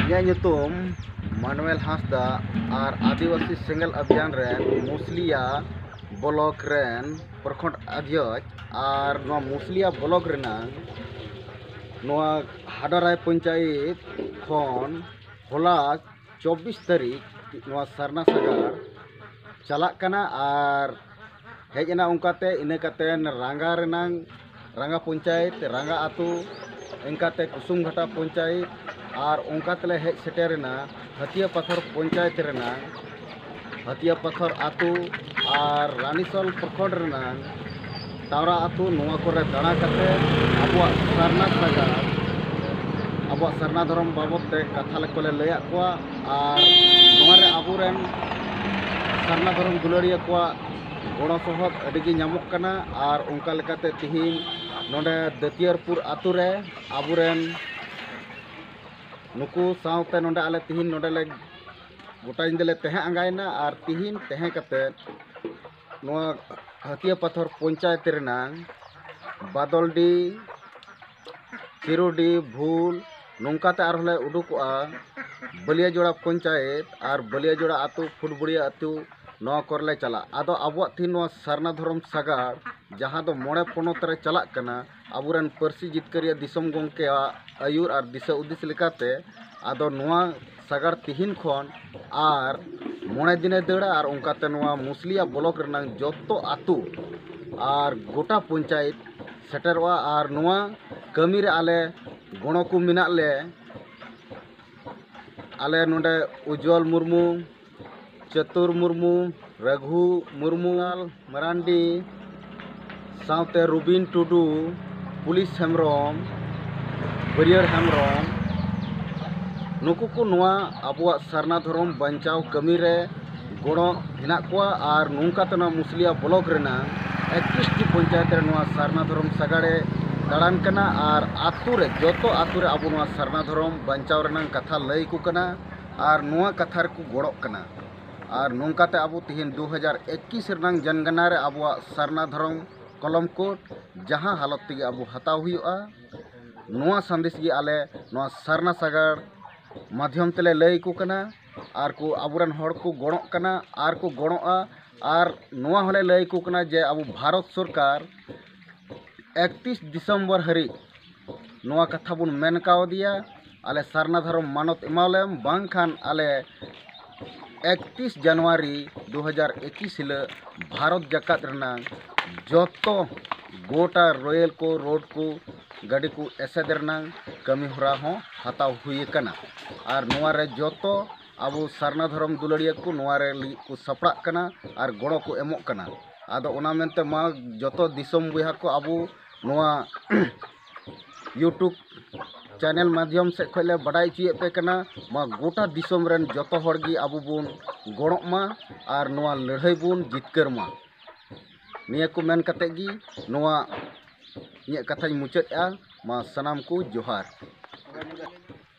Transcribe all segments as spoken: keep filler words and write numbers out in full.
ᱤᱧᱟᱹᱜ ᱧᱩᱛᱩᱢ ᱢᱟᱱᱩᱣᱮᱞ ᱦᱟᱸᱥᱫᱟ ᱟᱨ ᱟᱹᱫᱤᱵᱟᱹᱥᱤ ᱥᱮᱸᱜᱮᱞ ᱚᱵᱷᱤᱭᱟᱱ ᱨᱮᱱ ᱢᱩᱥᱞᱤᱭᱟ ᱵᱞᱚᱠ ᱨᱮᱱ ᱯᱨᱚᱠᱷᱚᱸᱰ ᱚᱫᱷᱭᱚᱠᱷ ᱟᱨ ᱱᱚᱣᱟ ᱢᱩᱥᱞᱤᱭᱟ ᱵᱞᱚᱠ ᱨᱮᱱᱟᱝ ᱱᱚᱣᱟ ᱦᱟᱰᱟᱨᱟᱭ ᱯᱚᱧᱪᱟᱭᱮᱛ ᱠᱷᱚᱱ ᱦᱚᱞᱟ ᱪᱚᱵᱵᱤᱥ ᱛᱟᱹᱨᱤᱠᱷ ᱱᱚᱣᱟ ᱥᱟᱨᱱᱟ ᱥᱟᱜᱟᱲ ᱪᱟᱞᱟᱜ ᱠᱟᱱᱟ ᱟᱨ ᱦᱮᱡ ᱮᱱᱟ᱾ ᱚᱱᱠᱟᱛᱮ ᱤᱱᱟᱹ ᱠᱟᱛᱮ ᱨᱟᱸᱜᱟ ᱨᱮᱱᱟᱝ, ᱨᱟᱸᱜᱟ ᱯᱚᱧᱪᱟᱭᱮᱛ, ᱨᱟᱸᱜᱟ ᱟᱹᱛᱩ, ᱤᱱᱠᱟᱛᱮ ᱠᱩᱥᱩᱢᱜᱷᱟᱴᱟ ᱯᱚᱧᱪᱟᱭᱮᱛ ᱟᱨ ᱚᱱᱠᱟ ᱛᱮᱞᱮ ᱦᱮᱡ ᱥᱮᱴᱮᱨᱮᱱᱟ ᱦᱟᱹᱛᱤᱭᱟᱹ ᱯᱟᱛᱷᱚᱨ ᱯᱚᱧᱪᱟᱭᱮᱛ ᱨᱮᱱᱟᱝ ᱦᱟᱹᱛᱤᱭᱟ ᱯᱟᱛᱷᱚᱨ ᱟᱹᱛᱩ ᱟᱨ ᱨᱟᱱᱤᱥᱚᱞ ᱯᱨᱚᱠᱷᱚᱸᱰ ᱨᱮᱱᱟᱝ ᱛᱟᱣᱨᱟ ᱟᱹᱛᱩ, ᱱᱚᱣᱟ ᱠᱚᱨᱮ ᱫᱟᱬᱟ ᱠᱟᱛᱮ ᱟᱵᱚᱣᱟᱜ ᱥᱟᱨᱱᱟ ᱥᱟᱜᱟᱲ, ᱟᱵᱚᱣᱟᱜ ᱥᱟᱨᱱᱟ ᱫᱷᱚᱨᱚᱢ ᱵᱟᱵᱚᱫ ᱛᱮ ᱠᱟᱛᱷᱟ ᱠᱚᱞᱮ ᱞᱟᱹᱭᱟᱫ ᱠᱚᱣᱟ᱾ ᱟᱨ ᱱᱚᱣᱟ ᱨᱮ ᱟᱵᱚᱨᱮᱱ ᱥᱟᱨᱱᱟ ᱫᱷᱚᱨᱚᱢ ᱫᱩᱞᱟᱹᱲᱤᱭᱟᱹ ᱠᱚᱣᱟᱜ ᱜᱚᱲᱚ ᱥᱚᱦᱚᱫ ᱟᱹᱰᱤ ᱜᱮ ᱧᱟᱢᱚᱜ ᱠᱟᱱᱟ᱾ ᱟᱨ ᱚᱱᱠᱟ ᱞᱮᱠᱟᱛᱮ ᱛᱤᱦᱤᱧ ᱱᱚᱰᱮ ᱫᱟᱹᱛᱤᱭᱟᱹᱨᱯᱩᱨ ᱟᱹᱛᱩ ᱨᱮ ᱟᱵᱚᱨᱮᱱ ᱱᱩᱠᱩ ᱥᱟᱶᱛᱮ ᱱᱚᱰᱮ ᱟᱞᱮ ᱛᱤᱦᱤᱧ ᱱᱚᱰᱮ ᱞᱮ ᱜᱚᱴᱟ ᱧᱤᱫᱟᱹ ᱞᱮ ᱛᱟᱦᱮᱸ ᱟᱸᱜᱟᱭᱮᱱᱟ᱾ ᱟᱨ ᱛᱤᱦᱤᱧ ᱛᱟᱦᱮᱸ ᱠᱟᱛᱮ ᱱᱚᱣᱟ ᱦᱟᱹᱛᱤᱭᱟᱹ ᱯᱟᱛᱷᱚᱨ ᱯᱚᱧᱪᱟᱭᱮᱛ ᱨᱮᱱᱟᱝ ᱵᱟᱫᱚᱞᱰᱤ, ᱪᱤᱨᱩᱰᱤ, ᱵᱷᱩᱞ, ᱱᱚᱝᱠᱟᱛᱮ ᱟᱨᱦᱚᱸ ᱞᱮ ᱩᱰᱩᱠᱚᱜᱼᱟ ᱵᱟᱹᱞᱤᱭᱟᱡᱳᱲᱟ ᱯᱚᱧᱪᱟᱭᱮᱛ ᱟᱨ ᱵᱟᱹᱞᱤᱭᱟᱡᱳᱲᱟ ᱟᱹᱛᱩ, ᱯᱷᱩᱴᱵᱩᱲᱤᱭᱟᱹ ᱟᱹᱛᱩ, ᱱᱚᱣᱟ ᱠᱚᱨᱮ ᱞᱮ ᱪᱟᱞᱟᱜᱼᱟ᱾ ᱟᱫᱚ ᱟᱵᱚᱣᱟᱜ ᱛᱤᱦᱤᱧ ᱱᱚᱣᱟ ᱥᱟᱨᱱᱟ ᱫᱷᱚᱨᱚᱢ ᱥᱟᱜᱟᱲ, ᱡᱟᱦᱟᱸ ᱫᱚ ᱢᱚᱬᱮ ᱯᱚᱱᱚᱛ ᱨᱮ ᱪᱟᱞᱟᱜ ᱠᱟᱱᱟ, ᱟᱵᱚᱨᱮᱱ ᱯᱟᱹᱨᱥᱤ ᱡᱤᱛᱠᱟᱹᱨᱤᱭᱟᱹ ᱫᱤᱥᱚᱢ ᱜᱚᱢᱠᱮᱭᱟᱜ ᱟᱹᱭᱩᱨ ᱟᱨ ᱫᱤᱥᱟᱹ ᱦᱩᱫᱤᱥ ᱞᱮᱠᱟᱛᱮ, ᱟᱫᱚ ᱱᱚᱣᱟ ᱥᱟᱜᱟᱲ ᱛᱤᱦᱤᱧ ᱠᱷᱚᱱ ᱟᱨ ᱢᱚᱬᱮ ᱫᱤᱱᱮ ᱫᱟᱹᱲᱟ᱾ ᱟᱨ ᱚᱱᱠᱟᱛᱮ ᱱᱚᱣᱟ ᱢᱩᱥᱞᱤᱭᱟ ᱵᱞᱚᱠ ᱨᱮᱱᱟᱝ ᱡᱚᱛᱚ ᱟᱹᱛᱩ ᱟᱨ ᱜᱚᱴᱟ ᱯᱚᱧᱪᱟᱭᱮᱛ ᱥᱮᱴᱮᱨᱚᱜᱼᱟ᱾ ᱟᱨ ᱱᱚᱣᱟ ᱠᱟᱹᱢᱤ ᱨᱮ ᱟᱞᱮ ᱜᱚᱲᱚ ᱠᱚ ᱢᱮᱱᱟᱜ ᱞᱮ, ᱟᱞᱮ ᱱᱚᱰᱮ ᱩᱡᱡᱚᱞ ᱢᱩᱨᱢᱩ, ᱪᱟᱹᱛᱩᱨ ᱢᱩᱨᱢᱩ, ᱨᱟᱹᱜᱷᱩ ᱢᱩᱨᱢᱩ, ᱞᱟᱞ ᱢᱟᱨᱟᱱᱰᱤ, ᱥᱟᱶᱛᱮ ᱨᱩᱵᱤᱱ ᱴᱩᱰᱩ, ᱯᱩᱞᱤᱥ ᱦᱮᱢᱵᱨᱚᱢ, ᱵᱟᱹᱨᱭᱟᱹᱲ ᱦᱮᱢᱵᱨᱚᱢ, ᱱᱩᱠᱩ ᱠᱚ ᱱᱚᱣᱟ ᱟᱵᱚᱣᱟᱜ ᱥᱟᱨᱱᱟ ᱫᱷᱚᱨᱚᱢ ᱵᱟᱧᱪᱟᱣ ᱠᱟᱹᱢᱤ ᱨᱮ ᱜᱚᱲᱚ ᱦᱮᱱᱟᱜ ᱠᱚᱣᱟ᱾ ᱟᱨ ᱱᱚᱝᱠᱟ ᱛᱮ ᱱᱚᱣᱟ ᱢᱩᱥᱞᱤᱭᱟ ᱵᱞᱚᱠ ᱨᱮᱱᱟᱜ ᱮᱠᱛᱨᱤᱥ ᱴᱤ ᱯᱚᱧᱪᱟᱭᱮᱛ ᱨᱮ ᱱᱚᱣᱟ ᱥᱟᱨᱱᱟ ᱫᱷᱚᱨᱚᱢ ᱥᱟᱜᱟᱲᱮ ᱫᱟᱬᱟᱱ ᱠᱟᱱᱟ᱾ ᱟᱨ ᱟᱛᱳ ᱨᱮ, ᱡᱚᱛᱚ ᱟᱛᱳ ᱨᱮ ᱟᱵᱚ ᱱᱚᱣᱟ ᱥᱟᱨᱱᱟ ᱫᱷᱚᱨᱚᱢ ᱵᱟᱧᱪᱟᱣ ᱨᱮᱱᱟᱜ ᱠᱟᱛᱷᱟ ᱞᱟᱹᱭ ᱟᱠᱚ ᱠᱟᱱᱟ ᱟᱨ ᱱᱚᱣᱟ ᱠᱟᱛᱷᱟ ᱨᱮᱠᱚ ᱜᱚᱲᱚᱜ ᱠᱟᱱᱟ᱾ ᱟᱨ ᱱᱚᱝᱠᱟᱛᱮ ᱟᱵᱚ ᱛᱮᱦᱮᱧ ᱫᱩ ᱦᱟᱡᱟᱨ ᱮᱠᱤᱥ ᱨᱮᱱᱟᱝ ᱡᱚᱱᱜᱚᱱᱟ ᱨᱮ ᱟᱵᱚᱣᱟᱜ ᱥᱟᱨᱱᱟ ᱫᱷᱚᱨᱚᱢ ᱠᱚᱞᱚᱢ ᱠᱳᱰ ᱡᱟᱦᱟᱸ ᱦᱟᱞᱚᱛ ᱛᱮᱜᱮ ᱟᱵᱚ ᱦᱟᱛᱟᱣ ᱦᱩᱭᱩᱜᱼᱟ᱾ ᱱᱚᱣᱟ ᱥᱟᱸᱫᱮᱥ ᱜᱮ ᱟᱞᱮ ᱱᱚᱣᱟ ᱥᱟᱨᱱᱟ ᱥᱟᱜᱟᱲ ᱢᱟᱫᱽᱫᱷᱚᱢ ᱛᱮᱞᱮ ᱞᱟᱹᱭ ᱟᱠᱚ ᱠᱟᱱᱟ᱾ ᱟᱨ ᱠᱚ, ᱟᱵᱚᱨᱮᱱ ᱦᱚᱲ ᱠᱚ ᱜᱚᱲᱚᱜ ᱠᱟᱱᱟ ᱟᱨ ᱠᱚ ᱜᱚᱲᱚᱜᱼᱟ᱾ ᱟᱨ ᱱᱚᱣᱟ ᱦᱚᱸᱞᱮ ᱞᱟᱹᱭ ᱟᱠᱚ ᱠᱟᱱᱟ ᱡᱮ ᱟᱵᱚ ᱵᱷᱟᱨᱚᱛ ᱥᱚᱨᱠᱟᱨ ᱮᱠᱛᱤᱥ ᱰᱤᱥᱮᱢᱵᱚᱨ ᱦᱟᱹᱨᱤᱡ ᱱᱚᱣᱟ ᱠᱟᱛᱷᱟ ᱵᱚᱱ ᱢᱮᱱ ᱠᱟᱣᱫᱮᱭᱟ, ᱟᱞᱮ ᱥᱟᱨᱱᱟ ᱫᱷᱚᱨᱚᱢ ᱢᱟᱱᱚᱛ ᱮᱢᱟᱣᱞᱮᱢ, ᱵᱟᱝᱠᱷᱟᱱ ᱟᱞᱮ ᱮᱠᱛᱤᱥ ᱡᱟᱱᱩᱣᱟᱨᱤ ᱫᱩ ᱦᱟᱡᱟᱨ ᱮᱠᱤᱥ ᱦᱤᱞᱳᱜ ᱵᱷᱟᱨᱚᱛ ᱡᱟᱠᱟᱛ ᱨᱮᱱᱟᱝ ᱡᱚᱛᱚ ᱜᱚᱴᱟ ᱨᱮᱞ ᱠᱚ, ᱨᱳᱰ ᱠᱚ, ᱜᱟᱹᱰᱤ ᱠᱚ ᱮᱥᱮᱫ ᱨᱮᱱᱟᱝ ᱠᱟᱹᱢᱤ ᱦᱚᱨᱟ ᱦᱚᱸ ᱦᱟᱛᱟᱣ ᱦᱩᱭ ᱟᱠᱟᱱᱟ᱾ ᱟᱨ ᱱᱚᱣᱟ ᱨᱮ ᱡᱚᱛᱚ ᱟᱵᱚ ᱥᱟᱨᱱᱟ ᱫᱷᱚᱨᱚᱢ ᱫᱩᱞᱟᱹᱲᱤᱭᱟᱹ ᱠᱚ ᱱᱚᱣᱟ ᱨᱮ ᱞᱟᱹᱜᱤᱫ ᱠᱚ ᱥᱟᱯᱲᱟᱜ ᱠᱟᱱᱟ ᱟᱨ ᱜᱚᱲᱚ ᱠᱚ ᱮᱢᱚᱜ ᱠᱟᱱᱟ᱾ ᱟᱫᱚ ᱚᱱᱟ ᱢᱮᱱᱛᱮ ᱢᱟ ᱡᱚᱛᱚ ᱫᱤᱥᱚᱢ ᱵᱚᱭᱦᱟ ᱠᱚ ᱟᱵᱚ ᱱᱚᱣᱟ YouTube ᱪᱮᱱᱮᱞ ᱢᱟᱫᱽᱫᱷᱚᱢ ᱥᱮᱫ ᱠᱷᱚᱱ ᱞᱮ ᱵᱟᱰᱟᱭ ᱦᱚᱪᱚᱭᱮᱫ ᱯᱮ ᱠᱟᱱᱟ, ᱢᱟ ᱜᱚᱴᱟ ᱫᱤᱥᱚᱢ ᱨᱮᱱ ᱡᱚᱛᱚ ᱦᱚᱲ ᱜᱮ ᱟᱵᱚ ᱵᱚᱱ ᱜᱚᱲᱚᱜ ᱢᱟ ᱟᱨ ᱱᱚᱣᱟ ᱞᱟᱹᱲᱦᱟᱹᱭ ᱵᱚᱱ ᱡᱤᱛᱠᱟᱹᱨ ᱢᱟ᱾ ᱱᱤᱭᱟᱹ ᱠᱚ ᱢᱮᱱ ᱠᱟᱛᱮ ᱜᱮ ᱱᱚᱣᱟ ᱤᱧᱟᱹᱜ ᱠᱟᱛᱷᱟᱧ ᱢᱩᱪᱟᱹᱫᱮᱜᱼᱟ᱾ ᱢᱟ ᱥᱟᱱᱟᱢ ᱠᱚ ᱡᱚᱦᱟᱨ᱾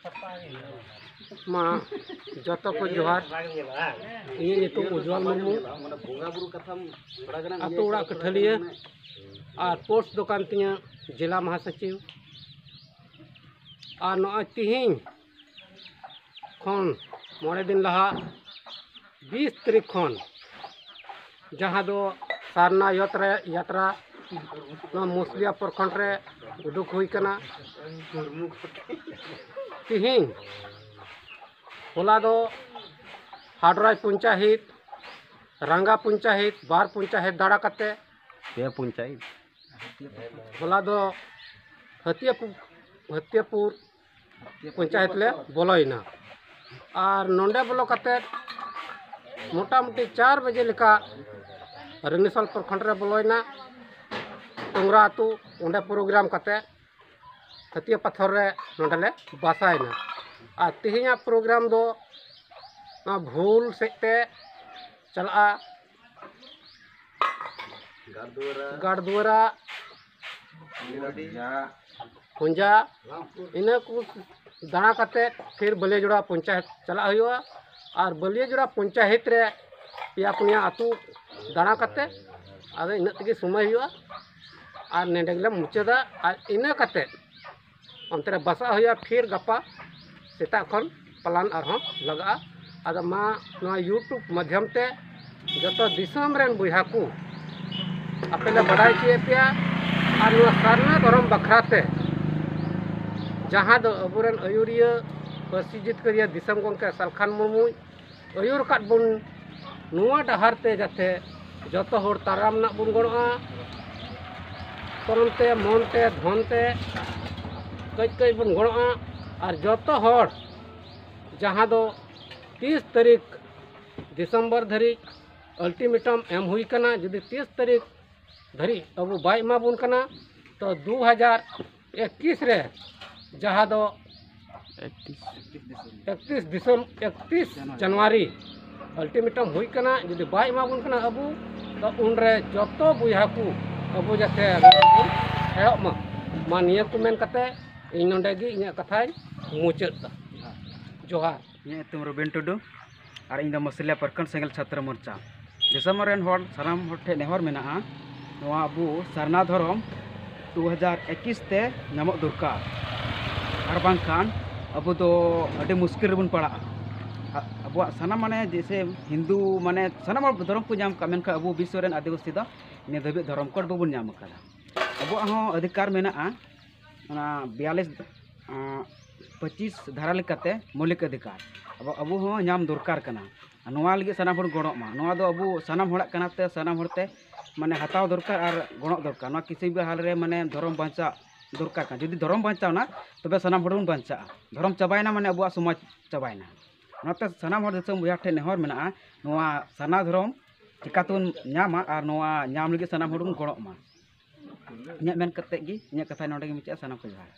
ᱢᱟ ᱡᱚᱛᱚ ᱠᱚ ᱡᱚᱦᱟᱨ᱾ ᱤᱧᱟᱹᱜ ᱧᱩᱛᱩᱢ ᱩᱡᱽᱡᱚᱞ ᱢᱩᱨᱢᱩ, ᱟᱹᱛᱩ ᱚᱲᱟᱜ ᱠᱟᱹᱴᱷᱟᱹᱞᱤᱭᱟᱹ ᱟᱨ ᱯᱳᱥᱴ ᱫᱚᱠᱟᱱ ᱛᱤᱧᱟᱹ ᱡᱮᱞᱟ ᱢᱟᱦᱟᱥᱚᱪᱤᱵᱽ᱾ ᱟᱨ ᱱᱚᱜᱼᱚᱭ ᱛᱤᱦᱤᱧ ᱠᱷᱚᱱ ᱢᱚᱬᱮ ᱫᱤᱱ ᱞᱟᱦᱟ ᱵᱤᱥ ᱛᱟᱹᱨᱤᱠᱷ ᱠᱷᱚᱱ, ᱡᱟᱦᱟᱸ ᱫᱚ ᱥᱟᱨᱱᱟ ᱭᱟᱛᱨᱟ, ᱭᱟᱛᱨᱟ ᱱᱚᱣᱟ ᱢᱩᱥᱞᱤᱭᱟ ᱯᱨᱚᱠᱷᱚᱸᱰ ᱨᱮ ᱩᱰᱩᱠ ᱦᱩᱭ ᱠᱟᱱᱟ᱾ ᱛᱤᱦᱤᱧ ᱦᱚᱞᱟ ᱫᱚ ᱦᱟᱰᱨᱟᱭ ᱯᱚᱧᱪᱟᱭᱮᱛ, ᱨᱟᱸᱜᱟ ᱯᱚᱧᱪᱟᱭᱮᱛ, ᱵᱟᱨ ᱯᱚᱧᱪᱟᱭᱮᱛ ᱫᱟᱬᱟ ᱠᱟᱛᱮ, ᱯᱮ ᱯᱚᱧᱪᱟᱭᱮᱛ᱾ ᱦᱚᱞᱟ ᱫᱚ ᱦᱟᱹᱛᱤᱭᱟᱹᱯᱩ-, ᱦᱟᱹᱛᱤᱭᱟᱹᱯᱩᱨ ᱯᱚᱧᱪᱟᱭᱮᱛ ᱞᱮ ᱵᱚᱞᱚᱭᱮᱱᱟ᱾ ᱟᱨ ᱱᱚᱰᱮ ᱵᱚᱞᱚ ᱠᱟᱛᱮ ᱢᱚᱴᱟᱢᱩᱴᱤ ᱪᱟᱨ ᱵᱟᱡᱮ ᱞᱮᱠᱟ ᱨᱟᱱᱤᱥᱟᱞ ᱯᱨᱚᱠᱷᱚᱸᱰ ᱨᱮ ᱵᱚᱞᱚᱭᱮᱱᱟ᱾ ᱴᱚᱝᱨᱟ ᱟᱹᱛᱩ, ᱚᱸᱰᱮ ᱯᱨᱳᱜᱨᱟᱢ ᱠᱟᱛᱮ ᱦᱟᱹᱛᱤᱭᱟᱹ ᱯᱟᱛᱷᱚᱨ ᱨᱮ ᱱᱚᱰᱮ ᱞᱮ ᱵᱟᱥᱟᱭᱮᱱᱟ᱾ ᱟᱨ ᱛᱮᱦᱮᱧᱟᱜ ᱯᱨᱳᱜᱨᱟᱢ ᱫᱚ ᱱᱚᱣᱟ ᱵᱷᱩᱞ ᱥᱮᱫ ᱛᱮ ᱪᱟᱞᱟᱜᱼᱟ᱾ ᱜᱟᱲᱫᱩᱣᱟᱹᱨᱟ, ᱠᱷᱚᱸᱡᱟ, ᱤᱱᱟᱹ ᱠᱚ ᱫᱟᱬᱟ ᱠᱟᱛᱮ ᱯᱷᱤᱨ ᱵᱟᱹᱞᱤᱭᱟᱹᱡᱚᱲᱟ ᱯᱚᱧᱪᱟᱭᱮᱛ ᱪᱟᱞᱟᱜ ᱦᱩᱭᱩᱜᱼᱟ᱾ ᱟᱨ ᱵᱟᱹᱞᱤᱭᱟᱹᱡᱚᱲᱟ ᱯᱚᱧᱪᱟᱭᱮᱛ ᱨᱮ ᱯᱮᱭᱟ ᱯᱩᱱᱭᱟ ᱟᱹᱛᱩ ᱫᱟᱬᱟ ᱠᱟᱛᱮ ᱟᱫᱚ ᱤᱱᱟᱹᱜ ᱛᱮᱜᱮ ᱥᱚᱢᱚᱭ ᱦᱩᱭᱩᱜᱼᱟ᱾ ᱟᱨ ᱱᱚᱰᱮ ᱜᱮᱞᱮ ᱢᱩᱪᱟᱹᱫᱟ᱾ ᱟᱨ ᱤᱱᱟᱹ ᱠᱟᱛᱮ ᱚᱱᱛᱮ ᱨᱮ ᱵᱟᱥᱟᱜ ᱦᱩᱭᱩᱜᱼᱟ᱾ ᱯᱷᱤᱨ ᱜᱟᱯᱟ ᱥᱮᱛᱟᱜ ᱠᱷᱚᱱ ᱯᱞᱟᱱ ᱟᱨᱦᱚᱸ ᱞᱟᱜᱟᱜᱼᱟ᱾ ᱟᱫᱚ ᱢᱟ, ᱱᱚᱣᱟ YouTube ᱢᱟᱫᱽᱫᱷᱚᱢ ᱛᱮ ᱡᱚᱛᱚ ᱫᱤᱥᱚᱢ ᱨᱮᱱ ᱵᱚᱭᱦᱟ ᱠᱚ ᱟᱯᱮ ᱞᱮ ᱵᱟᱰᱟᱭ ᱦᱚᱪᱚᱭᱮᱫ ᱯᱮᱭᱟ᱾ ᱟᱨ ᱱᱚᱣᱟ ᱥᱟᱨᱱᱟ ᱫᱷᱚᱨᱚᱢ ᱵᱟᱠᱷᱨᱟ ᱛᱮ, ᱡᱟᱦᱟᱸ ᱫᱚ ᱟᱵᱚᱨᱮᱱ ᱟᱹᱭᱩᱨᱤᱭᱟᱹ ᱯᱟᱹᱨᱥᱤ ᱡᱤᱛᱠᱟᱹᱨᱤᱭᱟᱹ ᱫᱤᱥᱚᱢ ᱜᱚᱢᱠᱮ ᱥᱟᱞᱠᱷᱟᱱ ᱢᱩᱨᱢᱩᱭ ᱟᱹᱭᱩᱨ ᱟᱠᱟᱫ ᱵᱚᱱ, ᱱᱚᱣᱟ ᱰᱟᱦᱟᱨ ᱛᱮ ᱡᱟᱛᱮ ᱡᱚᱛᱚ ᱦᱚᱲ ᱛᱟᱲᱟᱢ ᱨᱮᱱᱟᱜ ᱵᱚᱱ ᱜᱚᱲᱚᱜᱼᱟ᱾ ᱛᱚᱱ ᱛᱮ, ᱢᱚᱱ ᱛᱮ, ᱫᱷᱚᱱ ᱛᱮ, ᱠᱟᱹᱡ ᱠᱟᱹᱡ ᱵᱚᱱ ᱜᱚᱲᱚᱜᱼᱟ᱾ ᱟᱨ ᱡᱚᱛᱚ ᱦᱚᱲ, ᱡᱟᱦᱟᱸ ᱫᱚ ᱛᱤᱥ ᱛᱟᱹᱨᱤᱠᱷ ᱰᱤᱥᱮᱢᱵᱚᱨ ᱫᱷᱟᱹᱨᱤᱡ ᱟᱞᱴᱤᱢᱮᱴᱟᱢ ᱮᱢ ᱦᱩᱭ ᱠᱟᱱᱟ, ᱡᱩᱫᱤ ᱛᱤᱥ ᱛᱟᱹᱨᱤᱠᱷ ᱫᱷᱟᱹᱨᱤᱡ ᱟᱵᱚ ᱵᱟᱭ ᱮᱢᱟ ᱵᱚᱱ ᱠᱟᱱᱟ, ᱛᱚ ᱫᱩ ᱦᱟᱡᱟᱨ ᱮᱠᱤᱥ ᱨᱮ, ᱡᱟᱦᱟᱸ ᱫᱚ ᱮᱠᱛᱤᱥ ᱫᱤᱥᱚᱢ, ᱮᱠᱛᱤᱥ ᱡᱟᱱᱩᱣᱟᱨᱤ ᱟᱞᱴᱤᱢᱮᱴᱟᱢ ᱦᱩᱭ ᱠᱟᱱᱟ, ᱡᱩᱫᱤ ᱵᱟᱭ ᱮᱢᱟ ᱵᱚᱱ ᱠᱟᱱᱟ ᱟᱵᱚ, ᱛᱚ ᱩᱱᱨᱮ ᱡᱚᱛᱚ ᱵᱚᱭᱦᱟ ᱠᱚ ᱟᱵᱚ ᱡᱟᱛᱮ ᱵᱚᱱ ᱯᱷᱮᱰᱚᱜ ᱢᱟ᱾ ᱢᱟ, ᱱᱤᱭᱟᱹ ᱠᱚ ᱢᱮᱱ ᱠᱟᱛᱮ ᱤᱧ ᱱᱚᱰᱮ ᱜᱮ ᱤᱧᱟᱹᱜ ᱠᱟᱛᱷᱟᱧ ᱢᱩᱪᱟᱹᱫ ᱮᱫᱟ᱾ ᱡᱚᱦᱟᱨ᱾ ᱤᱧᱟᱹᱜ ᱧᱩᱛᱩᱢ ᱨᱩᱵᱤᱱ ᱴᱩᱰᱩ ᱟᱨ ᱤᱧ ᱫᱚ ᱢᱟᱹᱥᱤᱞᱤᱭᱟ ᱯᱨᱚᱠᱷᱚᱸᱰ ᱥᱮᱸᱜᱮᱞ ᱪᱷᱟᱛᱨᱚ ᱢᱳᱨᱪᱟ᱾ ᱫᱤᱥᱚᱢ ᱨᱮᱱ ᱦᱚᱲ, ᱥᱟᱱᱟᱢ ᱦᱚᱲ ᱴᱷᱮᱱ ᱱᱮᱦᱚᱨ ᱢᱮᱱᱟᱜᱼᱟ, ᱱᱚᱣᱟ ᱟᱵᱚ ᱥᱟᱨᱱᱟ ᱫᱷᱚᱨᱚᱢ ᱫᱩ ᱦᱟᱡᱟᱨ ᱮᱠᱤᱥ ᱛᱮ ᱧᱟᱢᱚᱜ ᱫᱚᱨᱠᱟᱨ, ᱟᱨ ᱵᱟᱝᱠᱷᱟᱱ ᱟᱵᱚ ᱫᱚ ᱟᱹᱰᱤ ᱢᱩᱥᱠᱤᱞ ᱨᱮᱵᱚᱱ ᱯᱟᱲᱟᱜᱼᱟ᱾ ᱟ-, ᱟᱵᱚᱣᱟᱜ ᱥᱟᱱᱟᱢ, ᱢᱟᱱᱮ, ᱡᱮᱭᱥᱮ ᱦᱤᱱᱫᱩ, ᱢᱟᱱᱮ, ᱥᱟᱱᱟᱢ ᱦᱚᱲ ᱫᱷᱚᱨᱚᱢ ᱠᱚ ᱧᱟᱢ ᱠᱟᱜ, ᱢᱮᱱᱠᱷᱟᱱ ᱟᱵᱚ ᱵᱤᱥᱥᱚ ᱨᱮᱱ ᱟᱹᱫᱤᱵᱟᱹᱥᱤ ᱫᱚ ᱱᱤᱭᱟᱹ ᱫᱷᱟᱹᱵᱤᱡ ᱫᱷᱚᱨᱚᱢ ᱠᱳᱰ ᱵᱟᱵᱚᱱ ᱧᱟᱢ ᱟᱠᱟᱫᱟ᱾ ᱟᱵᱚᱣᱟᱜ ᱦᱚᱸ ᱚᱫᱷᱤᱠᱟᱨ ᱢᱮᱱᱟᱜᱼᱟ, ᱚᱱᱟ ᱵᱤᱭᱟᱞᱤᱥ, ᱟᱸ, ᱯᱚᱸᱪᱤᱥ ᱫᱷᱟᱨᱟ ᱞᱮᱠᱟᱛᱮ ᱢᱳᱣᱞᱤᱠ ᱚᱫᱷᱤᱠᱟᱨ ᱟᱵᱚ, ᱟᱵᱚ ᱦᱚᱸ ᱧᱟᱢ ᱫᱚᱨᱠᱟᱨ ᱠᱟᱱᱟ᱾ ᱟᱨ ᱱᱚᱣᱟ ᱞᱟᱹᱜᱤᱫ ᱥᱟᱱᱟᱢ ᱦᱚᱲ ᱜᱚᱲᱚᱜ ᱢᱟ᱾ ᱱᱚᱣᱟ ᱫᱚ ᱟᱵᱚ ᱥᱟᱱᱟᱢ ᱦᱚᱲᱟᱜ ᱠᱟᱱᱟ ᱛᱮ, ᱥᱟᱱᱟᱢ ᱦᱚᱲᱛᱮ, ᱢᱟᱱᱮ, ᱦᱟᱛᱟᱣ ᱫᱚᱨᱠᱟᱨ ᱟᱨ ᱜᱚᱲᱚᱜ ᱫᱚᱨᱠᱟᱨ᱾ ᱱᱚᱣᱟ ᱠᱤᱥᱤ ᱵᱤ ᱦᱟᱞ ᱨᱮ, ᱢᱟᱱᱮ, ᱫᱷᱚᱨᱚᱢ ᱵᱟᱧᱪᱟᱜ ᱫᱚᱨᱠᱟᱨ ᱠᱟᱱᱟ᱾ ᱡᱩᱫᱤ ᱫᱷᱚᱨᱚᱢ ᱵᱟᱧᱪᱟᱣᱱᱟ, ᱛᱚᱵᱮ ᱥᱟᱱᱟᱢ ᱦᱚᱲ ᱵᱚᱱ ᱵᱟᱧᱪᱟᱜᱼᱟ᱾ ᱫᱷᱚᱨᱚᱢ ᱪᱟᱵᱟᱭᱮᱱᱟ, ᱢᱟᱱᱮ, ᱟᱵᱚᱣᱟᱜ ᱥᱚᱢᱟᱡᱽ ᱪᱟᱵᱟᱭᱮᱱᱟ᱾ ᱚᱱᱟᱛᱮ ᱥᱟᱱᱟᱢ ᱦᱚᱲ ᱫᱤᱥᱚᱢ ᱵᱚᱭᱦᱟ ᱴᱷᱮᱱ ᱱᱮᱦᱚᱨ ᱢᱮᱱᱟᱜᱼᱟ, ᱱᱚᱣᱟ ᱥᱟᱨᱱᱟ ᱫᱷᱚᱨᱚᱢ ᱪᱤᱠᱟᱹ ᱛᱮᱵᱚᱱ ᱧᱟᱢᱟ ᱟᱨ ᱱᱚᱣᱟ ᱧᱟᱢ ᱞᱟᱹᱜᱤᱫ ᱥᱟᱱᱟᱢ ᱦᱚᱲ ᱵᱚᱱ ᱜᱚᱲᱚᱜ ᱢᱟ᱾ ᱤᱧᱟᱹᱜ ᱢᱮᱱ ᱠᱟᱛᱮ ᱜᱮ ᱤᱧᱟᱹᱜ ᱠᱟᱛᱷᱟ ᱱᱚᱰᱮ ᱜᱮ ᱢᱩᱪᱟᱹᱫᱼᱟ᱾ ᱥᱟᱱᱟᱢ ᱠᱚ ᱡᱚᱦᱟᱨ᱾